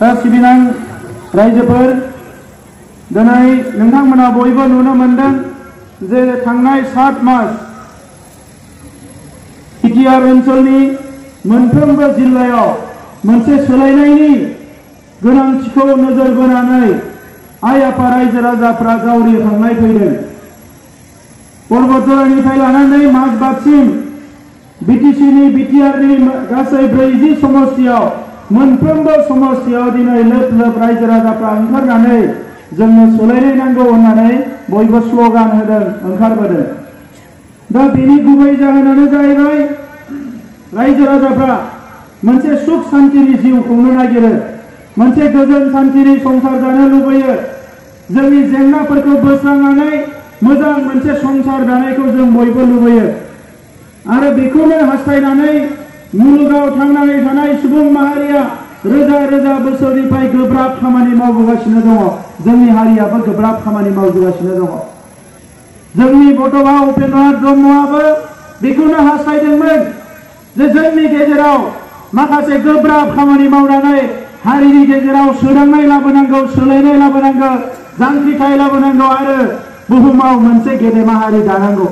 सिबिनां रायजोफोर दिनै नोंथांमोना बयबो नुनो मोनदों जे थांनाय 7 मास बिटिआर ओनसोलनि मोनफ्रोमबो जिल्लायाव मोनसे सोलायनायनि गोनांथिखौ नोजोर बोनानै आइ आफा रायजो राजाफ्रा जावरिखांनाय फैदों। पर्बतजरानिफ्राय लानानै माजबादसिम बिटिसिनि बिटिआरनि गासै 40 समस्तियाव मोनफ्रोमबो समस्तियाव दिनै लोब लोब रायजो राजाफ्रा ओंखारनानै जोंनो सोलायनाय नांगौ होननानै बयबो स्ल'गान होदों, ओंखारबोदों। दा बेनि गुबै जाहोनानो जाहैबाय रायजो राजाफ्रा मोनसे सुख शान्तिनि जिउ खुंनो नागिरो, मोनसे गोजोन शान्तिनि संसार जानो लुबैयो। जोंनि जेंनाफोरखौ बोस्रांनानै मोजां मोनसे संसार जानायखौ जों बयबो लुबैयो आरो बेखौनो हास्थायनानै मुलुगाव थांनानै थानाय सुबुं माहारिया रोजा रोजा बोसोरनिफ्राय गोब्राब खामानि मावबोगासिनो दङ। जोंनि हारियाबो गोब्राब खामानि मावबोगासिनो दङ। जोंनि बड'फा उपेन्द्रनाथ ब्रह्मआबो बेखौनो हास्थायदोंमोन जे जोंनि गेजेराव माखासे गोब्राब खामानि मावनानै हारिनि गेजेराव सोदांनाय लाबोनांगौ, सोलायनाय लाबोनांगौ, जांख्रिथाय लाबोनांगौ आरो बुहुमाव मोनसे गेदेमा हारि दानांगौ।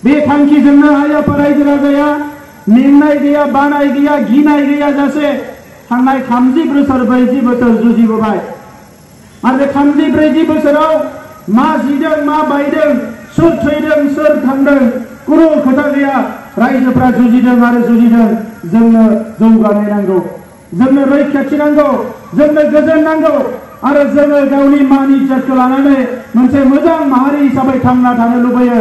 बे थांखिजोंनो आइ आफा रायजो राजाया मेंनाय गैया, बानाय गैया, गिनाय गैयाजासे थांनाय 30 बोसोर 40 बोसोर जुजिबोबाय आरो बे 30 40 बोसोराव मा जिदों, मा बायदों, सोर थैदों, सोर थांदों खुनु खोथा गैया। रायजोफ्रा जुजिदों आरो जुजिदों। जोंनो जौगानाय नांगौ, जोंनो रैखाथि नांगौ, जोंनो गोजोन नांगौ आरो जोङो गावनि मान इज्जतखौ लानानै मोनसे मोजां माहारि हिसाबै थांना थानो लुबैयो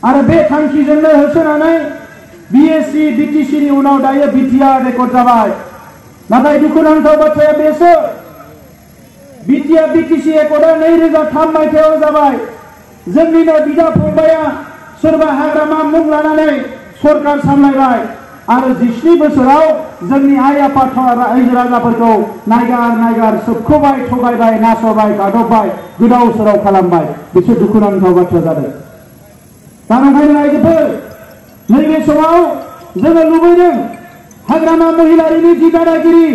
आरो बे थांखिजोंनो होसोनानै बिएससि बिटिसिनि उनाव दायो बिटिआर रेकर्ड जाबाय। नाथाय दुखुनांथाव बाथ्राया बेसो, बिटिआर बिटिसि रेकर्डआ 2003 मायथाइयाव जाबाय। जोंनिनो बिदा फंबाया सोरबा हाग्रामा मुं लानानै सरकार सामलायबाय आरो 17 बोसोराव जोंनि आइ आफा रायजो राजाफोरखौ नायगार सोबख'बाय, थगायबाय, नासयबाय, गादबबाय, गोदाव सोराव खालामबाय। बिसोर दुखुनांथाव बाथ्रा जादों। दा ओंखायनो रायजोफोर नैबे समाव जोङो लुबैदों हाग्रामा महिलारिनि जि दादागिरि,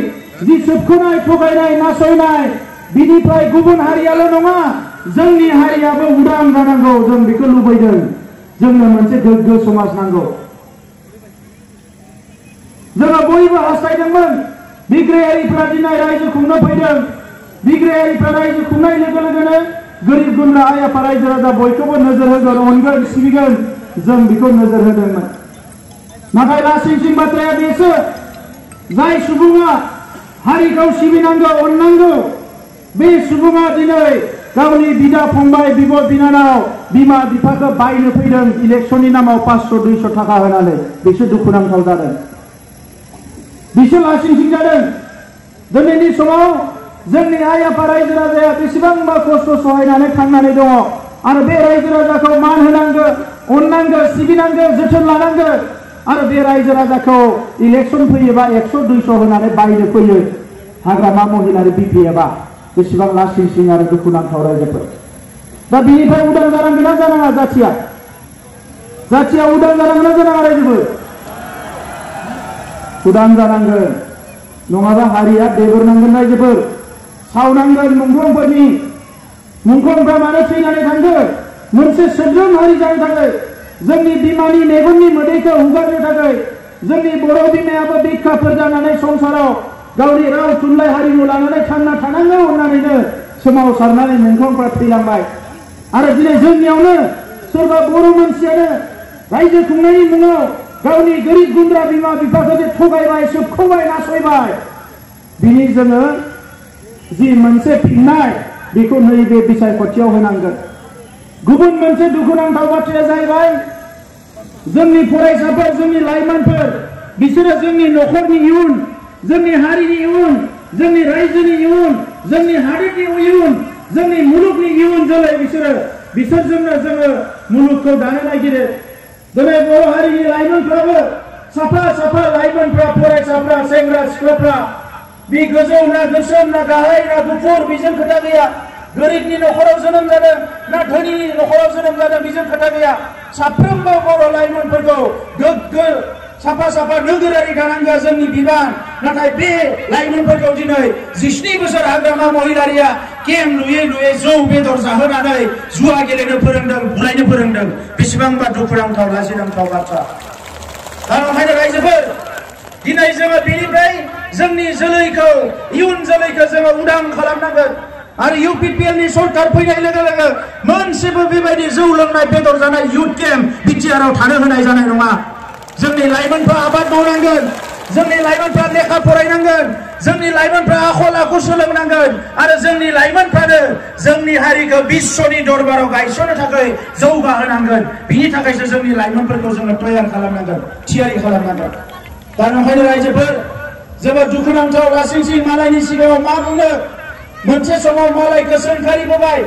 जि सोबख'नाय, थगायनाय, नासयनाय बिनिफ्राय गुबुन हारियाल' नङा जोंनि हारियाबो उदां जानांगौ। जों बेखौ लुबैदों। जोंनो मोनसे गोग्गो समाज नांगौ। जोङो बयबो हास्थायदोंमोन बिग्रायारिफ्रा दिनै रायजो खुंनो फैदों। बिग्रायारिफ्रा रायजो खुंनाय लोगो लोगोनो गोरिब गुन्द्रा आइ आफा रायजो राजा बयखौबो नोजोर होगोन, अनगोन, सिबिगोन। जों बेखौ नोजोर होदोंमोन। नाथाय लासिंसिं बाथ्राया बेसो, जाय सुबुङा हारिखौ सिबिनांगौ, अननांगौ, बे सुबुङा दिनै गावनि बिदा फंबाय, बिब' बिनानाव, बिमा बिफाखौ बायनो फैदों इलेक्सननि नामाव 500-200 थाखा होनानै। बिसोर दुखुनांथाव जादों, बिसोर लासिंसिं जादों। दिनैनि समाव जोंनि आइ आफा रायजो राजाया बेसेबांबा खस्थ' सहायनानै थांनानै दङ आरो बे रायजो राजाखौ मान होनांगौ, अननांगौ, सिबिनांगौ, जोथोन लानांगौ आरो बे रायजो राजाखौ इलेक्सन फैयोबा 100-200 होनानै बायनो फैयो हाग्रामा महिलारि बिपिएफआ। बेसेबां लासिंसिं आरो दुखुनांथाव रायजोफोर। दा बिनिफ्राय उदां जानांगोन ना जानाङा? जाथिया उदां जानांगोन ना जानाङा? रायजोफोर उदां जानांगोन, नङाबा हारिया देबोरनांगोन। रायजोफोर सावनांगोन मुंख्लंफोरनि। मुंख्लंफ्रा मानो थैनानै थांखो? मोनसे सोद्रोम हारि जानो थाखाय, जोंनि बिमानि मेगननि मोदैखौ हुगारनो थाखाय। जोंनि बर' बिमायाबो बिखाफोर जानानै संसाराव गावनि राव थुनलाइ हारिमु लानानै थांना थानांगौ होननानैनो सोमावसारनानै मुंख्लंफ्रा थैलांबाय आरो दिनै जोंनियावनो सोरबा बर' मानसियानो रायजो खुंनायनि मुङाव गावनि गोरिब गुन्द्रा बिमा बिफाखौ जे थगायबाय, सोबख'बाय, नासयबाय, बिनि जोङो जि मोनसे फिननाय बेखौ नैबे बिसायख'थियाव होनांगोन। गुबुन मोनसे दुखुनांथाव बाथ्राया जाहैबाय जोंनि फरायसाफोर, जोंनि लाइमोनफोर, बिसोरो जोंनि न'खरनि इयुन, जोंनि हारिनि इयुन, जोंनि रायजोनि इयुन, जोंनि हादोरनि इयुन, जोंनि मुलुगनि इयुन जोलै। बिसोरजोंनो जोङो मुलुगखौ दानो नागिरो। दिनै बर' हारिनि लाइमोनफ्राबो साफा लाइमोनफ्रा, फरायसाफ्रा, सेंग्रा सिख्लाफ्रा बे गोजौ ना गोसोम ना गाहाय ना गुफुर बेजों खोथा गैया। गोरिबनि न'खराव जोनोम जादों ना धोनिनि न'खराव जोनोम जादों बेजों खोथा गैया। साफ्रोमबो बर' लाइमोनफोरखौ गोग्गो साफा साफा नोगोरारि जानांगौ जोंनि बिबान नाथाय बे लाइमोनफोरखौ दिनै 17 बोसोर हाग्रामा महिलारिया केम लुयै जौ बेदर जाहोनानै जुवा गेलेनो फोरोंदों बुलायनो फोरोंदों बेसेबांबा दुखुनांथाव लाजिनांथाव बाथ्रा दा ओंखायनो रायजोफोर दिनै जोङो बेनिफ्राय जोंनि जोलैखौ इयुन जोलैखौ जोङो उदां खालामनांगोन आरो UPPL नि सरकार फैनाय लोगो लोगो मोनसेबो बेबायदि जौ लोंनाय बेदर जानाय युथ केम्प बिटिआरआव थानो होनाय जानाय नङा जोंनि लाइमोनफ्रा आबाद मावनांगोन जोंनि लाइमोनफ्रा लेखा फरायनांगोन जोंनि लाइमोनफ्रा आखल आखु सोलोंनांगोन आरो जोंनि लाइमोनफ्रानो जोंनि हारिखौ विश्वनि दरबाराव गायसननो थाखाय जौगाहोनांगोन बिनि थाखायसो जोंनि लाइमोनफोरखौ जोङो तयार खालामनांगोन थियारि खालामनांगोन दा ओंखायनो रायजोफोर जोबोद दुखुनांथाव लासिंसिं मालायनि सिगाङाव मा बुंनो मोनसे समाव मालायखौ सोंखारिबोबाय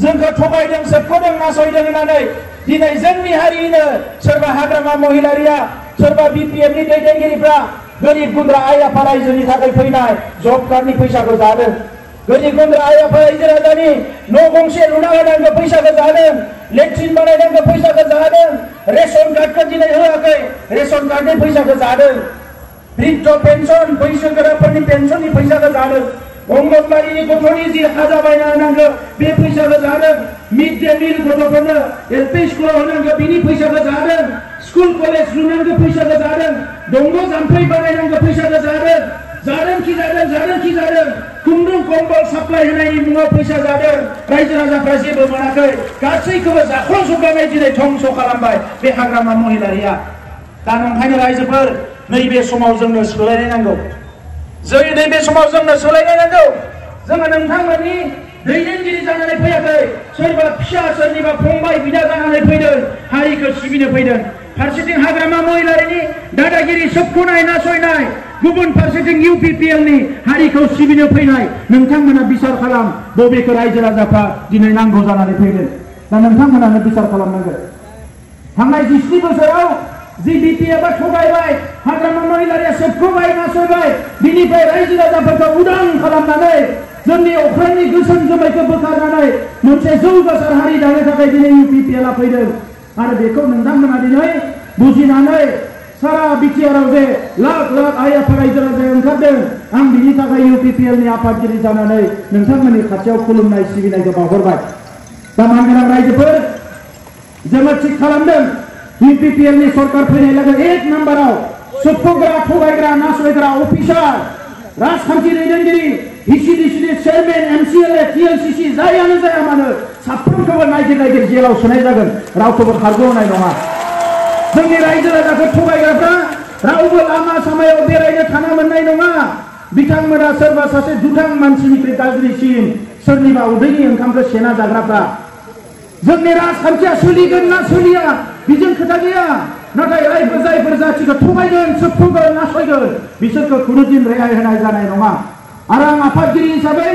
जोंखौ थगायदों सोबख'दों नासयदों होननानै दिनै जोंनि हारिनो सोरबा हाग्रामा महिलारिया सोरबा BPF नि दैदेनगिरिफ्रा गोरिब गुन्द्रा आइ आफा रायजोनि थाखाय फैनाय जब कार्डनि फैसाखौ जादों गोरिब गुन्द्रा आइ आफा रायजो राजानि न' गंसे लुना होनांगौ फैसाखौ जादों लेट्रिन बानायनांगौ फैसाखौ जादों रेशन कार्डखौ दिनै होआखै रेशन कार्डनि फैसाखौ जादों वृद्ध पेन्सन बैसोगोराफोरनि पेन्सननि फैसाखौ जादों अंगनबाड़ी गथ'नि जि खाजा बायना होनांगौ बे फैसाखौ जादों मिड डे मिल गथ'फोरनो LP स्कुलाव होनांगौ बिनि फैसाखौ जादों स्कुल कलेज लुनांगौ फैसाखौ जादों दंग' जाम्फै बानायनांगौ फैसाखौ जादों खुन्दुं कम्बल साप्लाय होनायनि मुङाव फैसा जादों रायजो राजाफ्रा जेबो मोनाखै गासैखौबो जाख्ल'जोबनानै दिनै धंस खालामबाय बे हाग्रामा महिलारिया दा ओंखायनो रायजोफोर नैबे समाव जोंनो सोलायनाय नांगौ जोंनि नैबे समाव जोंनो सोलायनाय नांगौ जोङो नोंथांमोननि दैदेनगिरि जानानै फैयाखै सोरबा फिसा सोरनिबा फंबाय बिदा जानानै फैदों हारिखौ सिबिनो फैदों फारसेथिं हाग्रामा महिलारिनि दादागिरि सोबख'नाय नासयनाय गुबुन फारसेथिं UPPL नि हारिखौ सिबिनो फैनाय नोंथांमोना बिसार खालाम बबेखौ रायजो राजाफ्रा दिनै नांगौ जानानै फैदों दा नोंथांमोनानो बिसार खालामनांगोन थांनाय 17 बोसोराव जि BPF आ थगायबाय हाग्रामा महिलारिया सोबख'बाय नासयबाय बिनिफ्राय रायजो राजाफोरखौ उदां खालामनानै जोंनि अख्रांनि गोसोम जोमैखौ बोखारनानै मोनसे जौगासार हारि दानो थाखाय दिनै UPPL आ फैदों आरो बेखौ नोंथांमोना दिनै बुजिनानै सारा बिटिआरआव जे लाख लाख आइ आफा रायजो राजा ओंखारदों आं बिनि थाखाय UPPL नि आफादगिरि जानानै नोंथांमोननि खाथियाव खुलुमनाय सिबिनायखौ बावहरबाय दा मानगोनां रायजोफोर जोङो थिग खालामदों UPPL नि सरकार फैनाय लोगो 1 नाम्बाराव सोबख'ग्रा थगायग्रा नासयग्रा अफिसार राजखान्थि दैदेनगिरि ECDC चेयरमेन MCLA TLCC जायानो जाया मानो साफ्रोमखौबो नागिर जेलाव सोनाय जागोन रावखौबो खारग'होनाय नङा जोंनि रायजो राजाखौ थगायग्राफ्रा रावबो लामा सामायाव बेरायनो थानो मोननाय नङा बिथांमोना सोरबा सासे दुथां मानसिनिफ्राय गाज्रिसिन सोरनिबा उदैनि ओंखामखौ सेना जाग्राफ्रा जोंनि राजखान्थिया सोलिगोन ना सोलिया बिजों खोथा गैया नाथाय जायफोर जाथिखौ थगायगोन सोबख'गोन नासयगोन बिसोरखौ खुनुदिन रेहाय होनाय जानाय नङा आरो आं आफादगिरि हिसाबै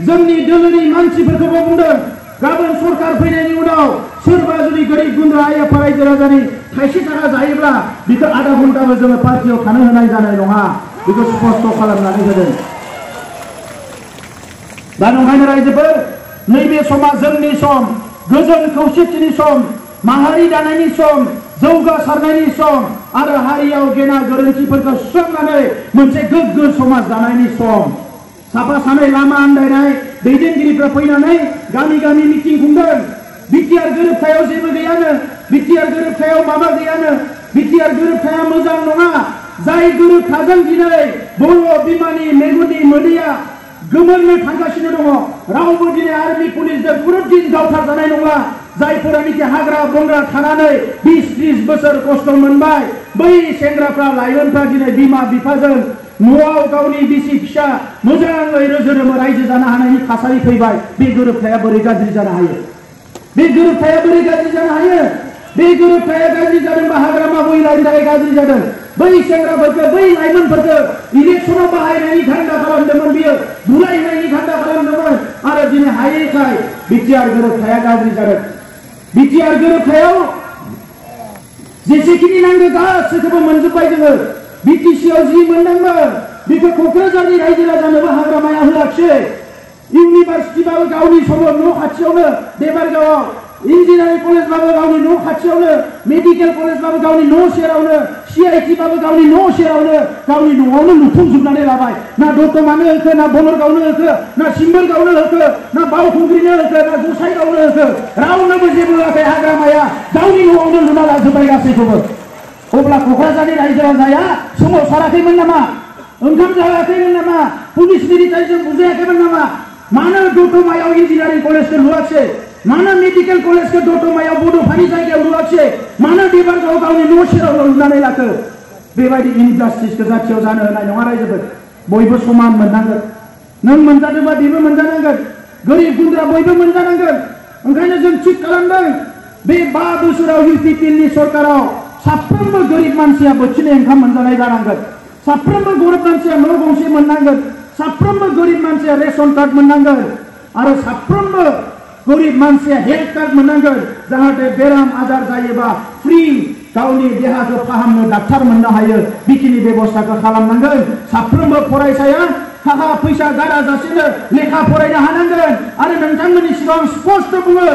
जोंनि दोलोनि मानसिफोरखौबो बुंदों गाबोन सरकार फैनायनि उनाव सोरबा जुदि गोरिब गुन्द्रा आइ आफा रायजो राजानि थाइसे थाखा जायोब्ला बिखौ आधा घन्टाबो जोङो पार्टियाव थानो होनाय जानाय नङा बेखौ स्पष्ट खालामनानै होदों दा ओंखायनो रायजोफोर नैबे समा जोंनि सम गोजोन खौसेथिनि सम माहारि दानायनि सम जौगासारनायनि सम आरो हारियाव गेना गोरोन्थिफोरखौ सुस्रांनानै मोनसे गोग्गो समाज दानायनि सम साफा सानै लामा आन्दायनाय दैदेनगिरिफ्रा फैनानै गामि गामि मिटिं खुंदों बिटिआर गोरोबथायाव जेबो गैयानो बिटिआर गोरोबथायाव माबा गैयानो बिटिआर गोरोबथाया मोजां नङा जाय गोरोबथाजों दिनै बर' बिमानि मेगननि मोदैया गोमोरनो थांगासिनो दङ रावबो दिनै आर्मि पुलिसजों खुनुदिन दावथार जानाय नंला जायफोरानिकि हाग्रा बंग्रा थानानै 20-30 बोसोर खस्थ' मोनबाय बै सेंग्राफ्रा लाइमोनफ्रा दिनै बिमा बिफाजों न'आव गावनि बिसि फिसा मोजाङै रोजोरोमो रायजो जानो हानायनि थासारि फैबाय बे गोरोबथाया बोरै गाज्रि जानो हायो बे गोरोबथाया बोरै गाज्रि जानो हायो बे गोरोबथाया गाज्रि जादोंबा हाग्रामा महिलानि थाखाय गाज्रि जादों बै सेंग्राफोरखौ बै लाइमोनफोरखौ इलेक्सनाव बाहायनायनि धान्दा खालामदोंमोन बियो बुलायनायनि धान्दा खालामदोंमोन आरो दिनै हायैखाय बिटिआर गोरोबथाया गाज्रि जादों बिटिआर गोरोबथायाव जेसेखिनि नांगौ गासैखौबो मोनजोब्बाय जोङो बिटिसिआव जि मोनदोंमोन बेखौ क'क्राझारनि रायजो राजानोबो हाग्रामाया होआखिसै इउनिभार्सिटिबाबो गावनि समाव न' खाथियावनो देबारगावआव इंजिनियारिं कलेजबाबो गावनि न' खाथियावनो मेडिकेल कलेजबाबो गावनि न' सेरावनो CIT बाबो गावनि न' सेरावनो गावनि न'आवनो लुफुंजोबनानै लाबाय ना दतमानो होखो ना बनरगावनो होखो ना सिम्बोरगावनो होखो ना बावखुंग्रिनो होखो ना गसाइगावनो होखो रावनोबो जेबो होआखै हाग्रामाया गावनि न'आवनो लुना लाजोब्बाय गासैखौबो अब्ला क'क्राझारनि रायजो राजाया सोमावसाराखैमोन नामा ओंखाम जायाखैमोन नामा पुलिस मिलिटारिजों बुजायाखैमोन नामा मानो दतमायाव इन्जिनियारिं कलेजखौ लुवाखिसै मानो मेडिकेल कलेजखौ दतमायाव बड'फानि जायगायाव लुवाखिसै मानो देबारगाव गावनि न' सेराव लुनानै लाखो बेबायदि इनजास्टिसखौ जाथियाव जानो होनाय नङा रायजोफोर बयबो समान मोननांगोन नों मोनजादोंबा बेबो मोनजानांगोन गोरिब गुन्द्रा बयबो मोनजानांगोन ओंखायनो जों थिग खालामदों बे 5 बोसोराव UPPLनि सरकाराव साफ्रोमबो गोरिब मानसिया बोथिनै ओंखाम मोनजानाय जानांगोन साफ्रोमबो गोरिब मानसिया न' गंसे मोननांगोन साफ्रोमबो गोरिब मानसिया रेशन कार्ड मोननांगोन आरो साफ्रोमबो गोरिब मानसिया हेल्थ कार्ड मोननांगोन जाहाथे बेराम आजार जायोबा फ्रि गावनि देहाखौ फाहामनो डाक्टार मोननो हायो बेखिनि बेबस्थाखौ खालामनांगोन साफ्रोमबो फरायसाया थाखा फैसा गाराजासेनो लेखा फरायनो हानांगोन आरो नोंथांमोननि सिगाङाव स्पष्ट बुङो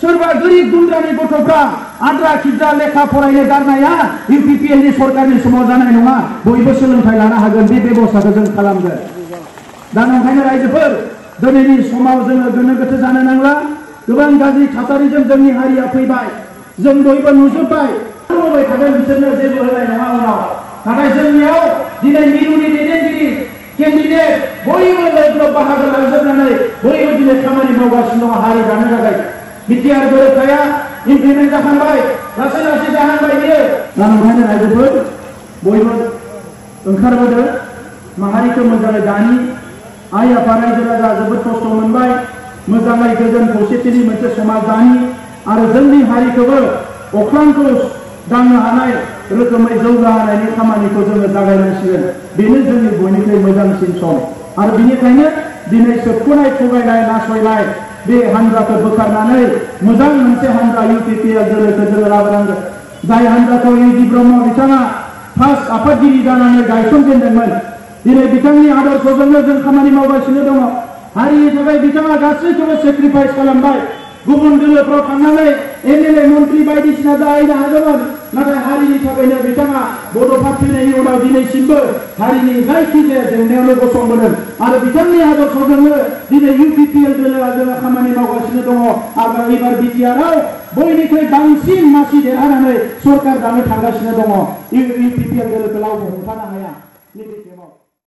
सोरबा गोरिब गुन्द्रानि गथ'फ्रा आद्रा खिद्रा लेखा फरायनो गारनाया UPPLनि सरकारनि समाव जानाय नङा बयबो सोलोंथाइ लानो हागोन बे बेबस्थाखौ जों खालामगोन दा नंखायनो रायजोफोर दिनैनि समाव जोङो गोनो गोथो जानो नांला गोबां गाज्रि थासारिजों जोंनि हारिया फैबाय जों बयबो नुजोब्बाय मावबाय थागोन बिसोरनो जेबो होनाय नङा उनाव नाथाय जोंनियाव दिनै मिरुनि दैदेनगिरि केन्डिडेट बयबो लोगो बाहागो लाजोबनानै बयबो दिनै खामानि मावगासिनो दङ हारि दानो थाखाय बिटिआर गोरोबथाया इमप्लिमेन्ट जाखांबाय लासै लासै जाहांबाय बियो दा नंखायनो रायजोफोर बयबो ओंखारबोदों माहारिखौ मोजाङै दानि आइ आफा रायजो राजा जोबोद खस्थ' मोनबाय मोजाङै गोजोन खौसेथिनि मोनसे समाज दानि आरो जोंनि हारिखौबो अख्रांखौ दांनो हानाय रोखोमै जौगाहोनायनि खामानिखौ जोङो जागायनांसिगोन बेनो जोंनि बयनिख्रुइ मोजांसिन सम आरो बेनिखायनो दिनै सोबख'नाय थगायनाय नासयनाय बे हान्जाखौ बोखारनानै मोजां मोनसे हान्जा UPPL जोलैखौ जोङो लाबोनांगोन जाय हान्जाखौ UG ब्रह्म बिथाङा फार्स्ट आफादगिरि जानानै गायसनजेनदोंमोन दिनै बिथांनि आदर्शजोंनो जों खामानि मावगासिनो दङ हारिनि थाखाय बिथाङा गासैखौबो सेक्रिफाइस खालामबाय गुबुन दोलोफ्राव थांनानै MLA मन्त्रि बायदिसिना जाहैनो हागौमोन नाथाय हारिनि थाखायनो बिथाङा बड'फा फैनायनि उनाव दिनैसिमबो हारिनि जायखिजाया जेंनायावनो गसंबोदों आरो बिथांनि आदर्शजोंनो दिनै UPPL दोलोआ जोङो खामानि मावगासिनो दङ आरो एबार बिटिआरआव बयनिख्रुइ बांसिन मासि देरहानानै सरकार दानो थांगासिनो दङ UPPL दोलोखौ रावबो हमथानो हाया